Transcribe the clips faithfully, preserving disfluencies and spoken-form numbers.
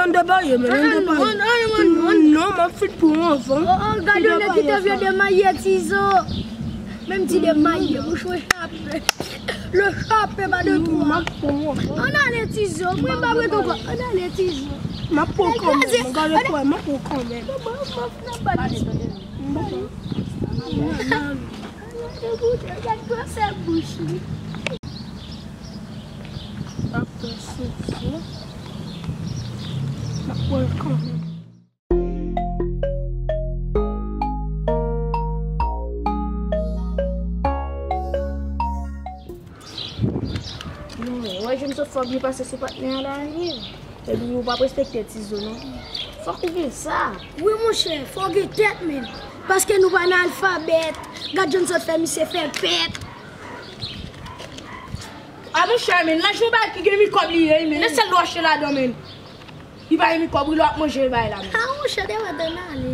Ann debaye, men, ann debaye. Non, m ap fin pran anvan. Oh, oh, gade yon nèg ki te vle demaye Tizo. Menm ti demaye, bouch mwen chape. Le chape pa de twa. M ap pran anvan. Ann ale Tizo, mwen pa ret ankò. Ann ale Tizo. M ap pran kanmenm, gade kwa, m ap pran kanmenm. Bon, bon, bon, nan bat. Bon, bon. Gade gwosè bouch li. Apre sou fè, m ap pran l kanmenm. Non, wè, jan m sot fò byen pase sou patnè a la, wi. Epi ou p ap respekte Tizo, non. Fòk ou gen sa. Wi, monchè, fò w gen tèt, menn. Paske nou pa nan alfabèt. Gad jan n sot fè misye fè pèt. A monchè, men, laj yon bagay ki gen mikòb li ye, men. E sèl dlo achte ladan, men. Li pa gen mikòb, wi, lè w ap manje bagay la, men. A monchè, te mèt ann ale.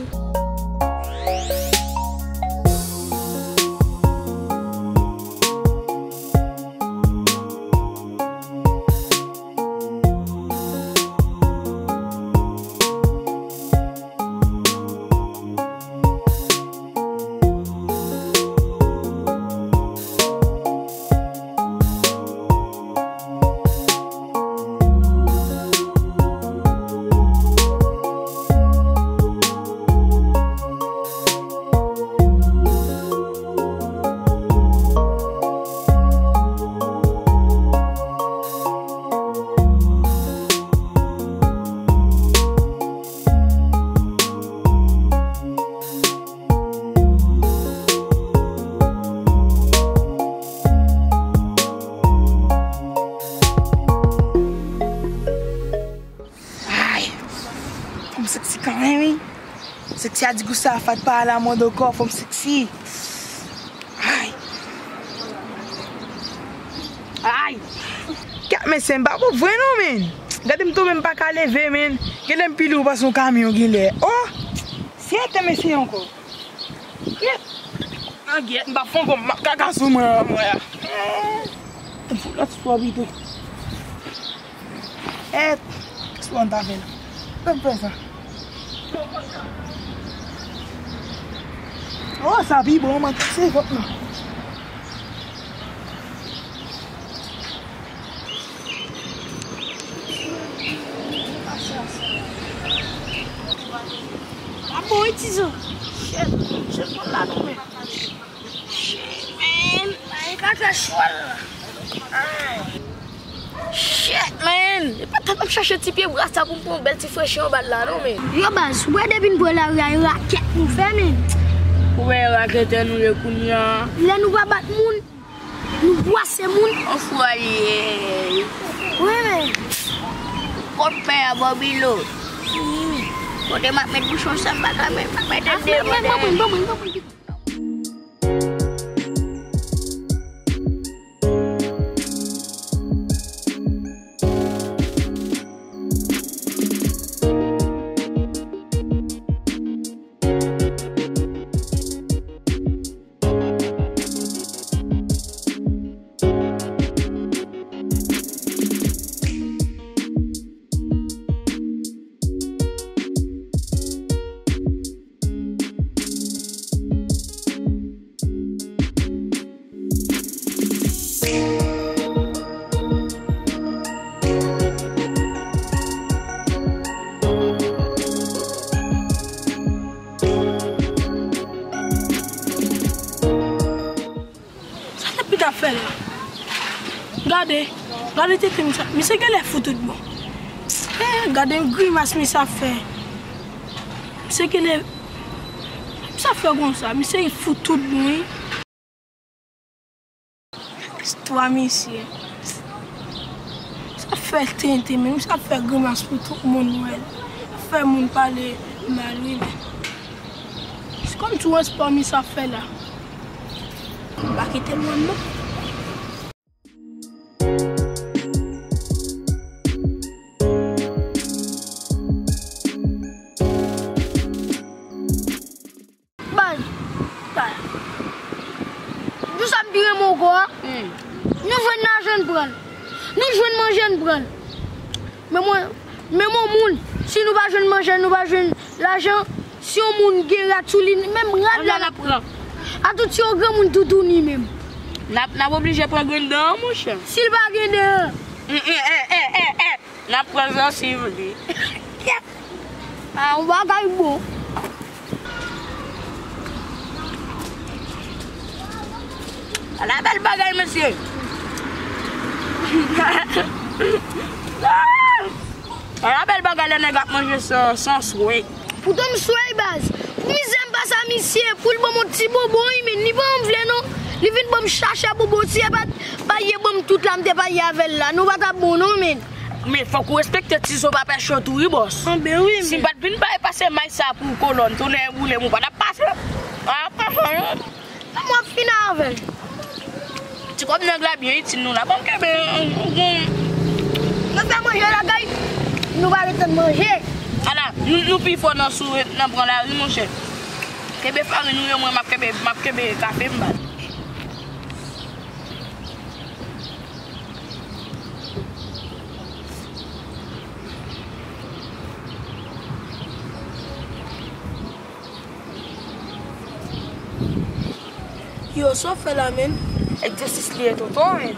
Ay! Fò m seksi kanmenm, wi. Seksi a di gou sa, fat pa alamòd ankò, fò m seksi. Ay! Ay! Kat mesye, m pa bon vre non, men. Gade m tonbe, m pa ka leve, men. Genlè m pi lou pase yon kamyon, genlè. Oh! Se tè mesye ankò. Yep. An gyèt, m pa fon bon, m ap kaka sou mwen, mwen. M fout lòt spò pito. Et, spò n ta fè la. Mwen fè sa. Oh, sa pi bon, man, se vòt non. A bon, wi, Tizo. Shit, shit, bon la, non, men. Shit, man. Ay, kaka chwal la. Ay. Shit, man. E pa tèt m ap chache ti pye bra sa pou m pran yon bèl ti frechi anba l la, non, men. Yo, baz, ou wè depi n pran lari a, e rakèt nou fè, men. Ou wè raketè nou ye kounye a. Lè nou pa bat moun, nou bwase moun. Anfwaye. Wi, men. Kot pè a, Bobilo? Wi, men. Kote m ap met bouchon sa, m pa ka met, m ap met de mwen. Sa tèt pit ap fè la? Gade, gade tete misye, misye genlè fou tout bon. Eh, gade yon grimas misye ap fè. Misye genlè, misye ap fè konsa, misye fou tout bon, wi. Istwa misye. Misye ap fè tenten, men misye ap fè grimas pou tout moun wè l. Ap fè moun pale mal, wi, men. Se kòmsi yon espò misye ap fè la. M pa kite l wè m non. Baz, baz. Jou sa m pi renmen ankò a. Hmm. Nou jwenn lajan n pran l. Nou jwenn manje n pran l. Men mwen, men mwen moun. Si nou pa jwenn manje, nou pa jwenn lajan, si yon moun gen rat sou li, menm rat la n ap pran. Atout si yon granmoun toutouni menm. N ap, n ap oblije pran grenn dan an, monchè. Si l pa gen dan an. Mm, mm, eh, eh, eh, eh. N ap pran zansiv li. Ah, yon bagay bon. Ala bèl bagay, mesye. Ala bèl bagay lè nèg ap manje san, san swè. Poutan m swè, baz. Pou mizè m pase a misye, pou l ban m yon ti bobo, wi, men li pa janm vle, non. Li vin ban m chacha bobo, si e pa, pa ye ban m tout la, m te pa ye avè l la. Nou pa t ap bon, non, men. Men fòk ou respekte ti zo pa pè cho tou, wi, bòs. Anben, wi, men. Si m pa t vin bay pase may sa pou kolòn, tounen boule m, ou pa t ap pase. A, pase, non. Kòman w ap fini avè l? Ti kòb nèg la byen itil nou la. Ban m kenbe yon, yon, yon. Nou fè manje lakay, nou pa gentan manje. Ala, nou, nou pi fò nan sou, nan pran lari, monchè. Kenbe farin ou yo, mwen, m ap kenbe, m ap kenbe kafe m ba nou. Yo, sa w fè la, menn? Egzèsis li ye, tonton, menn.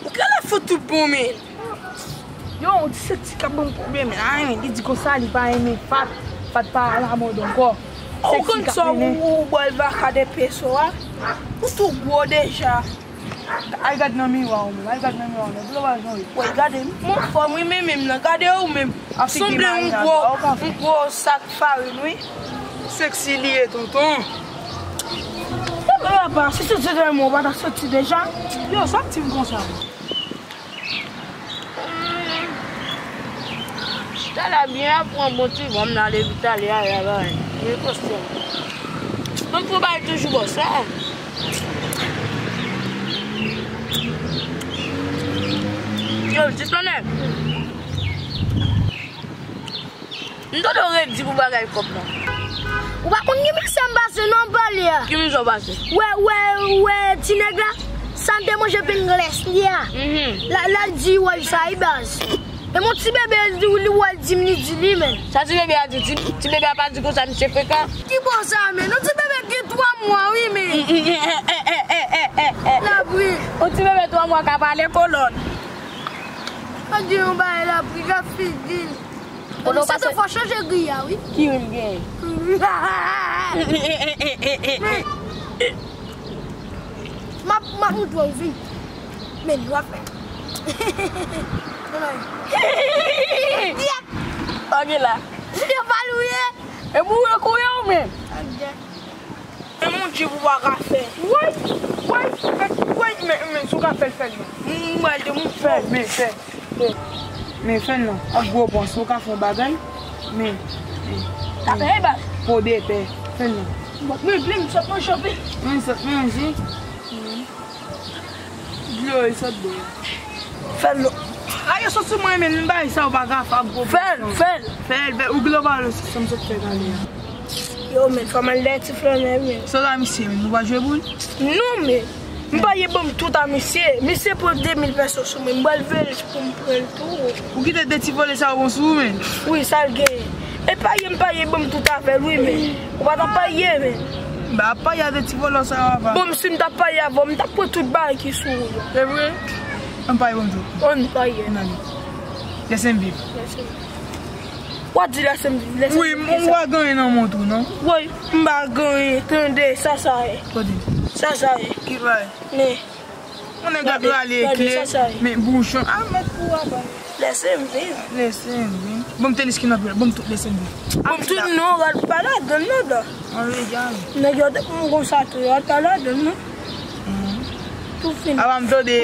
Ou genlè fout tout bon, menn. Yo, on ti sèk ti k ap ban m pwoblèm, menn. Ay, menn, li di konsa, li pa renmen Fat. Fat pa alamòd ankò. Ou konn sa ou, ou bwè l vaka de peso a? Ou tou gwo deja. Al gad nan miwa w menm, al gad nan miwa w menm, pou w wè jan w ye. Woy, gade m, m anfòm wi, men menm nan, gade w menm. Sanble yon gwo, yon gwo sak farin wi. Seksi li ye, tonton. Yo, yo, apa, si se te mwen, w pa ta soti deja? Yo, sa k di m konsa? Talè byen ap pran bon ti van m nan ale vit ale a la bay. Men kòstèm. Ban m pran bay toujou bòs la. Yo, ti tonnè. M tande w redi pou bagay kòb la. Ou pa konn ki mizè m pase non, m pale a. Ki mizè w pase? Wè, wè, wè, ti nèg la, sa m te manje pen glès li a. Mhm. La, la l di wè sa, wi baz. E mon ti bebe, li, li wè l di m, li di li, men. Sa ti bebe a di, ti, ti bebe a pa di konsa, misye frekan. Ki bò sa, men? Non, ti bebe gen twa mwa, wi, men. Lapri. On ti bebe twa mwa ka pale kolòn. An di yon bagay lapri, gad figi l. Kote w pase? Fò chanje griy a, wi. Ki rim gen? M ap, m ap montre w, vin. Men, nou ap fè. Ok la. Yo pa louye. E boure kouri ou men. Men Bondye pou pa ka fè. Woy, woy, woy, men, men, si w ka fè l, fè l, men. M, m pral te moun fè l, men, fè, fè. Men, fè l non. Ak gwo pon, si w ka fè yon bagay, men, men. Ka fè, e baz. Po de pè, fè l non. Men, men, m sot manje anpil. Men, sot manje. Dlo, e sot bwè. Fè l non. A, yo sot sou mwen, men, m bay sa, w pa ka fè ak gwo pon. Fè l, fè l. Fè l, fè l. Ou global, se sa m sot fè talè a. Yo, men, fò m al dèyè ti flannè, men. Sa la, misye, men, nou pa jwe boul? Non, men. M pa ye ban m tout a misye. Misye pran de mil pèso sou mwen. M pral veye pou m pran l tou. Ou kite de ti vòlè sa yo pran sou ou, men? Wi, sa l genyen. E pa ye, m pa ye ban m tout avè l, wi, men. Ou pa t ap pa ye, men. M pa ap pa ye a de ti vòlè sa yo, apa. Bon, si m t ap pa ye avè w, m t ap pran tout bagay ki sou ou yo. Se vre? Ann pa ye ban m tou. Ann pa ye. Ann ale. Lèse m viv. Lèse m viv. W ap di lèse m viv, lèse m viv. Wi, m pa gen anyen nan men w tou, non? Woy, m pa gen anyen, tande, sa sa ye. Kote? Sa sa ye. Ki bagay? Men. Yon nèg ap rale eklè, men bouchon. A, mèt pou w apa. Lèse m viv. Lèse m viv. Ban m tenis ki nan pye l, ban m tout lèse m viv. Ban m tout non, rad pa ladann non, dò. An regal. Nèg yo te pou m konsa tou, rad pa ladann non. Tou fini. Apa m tande.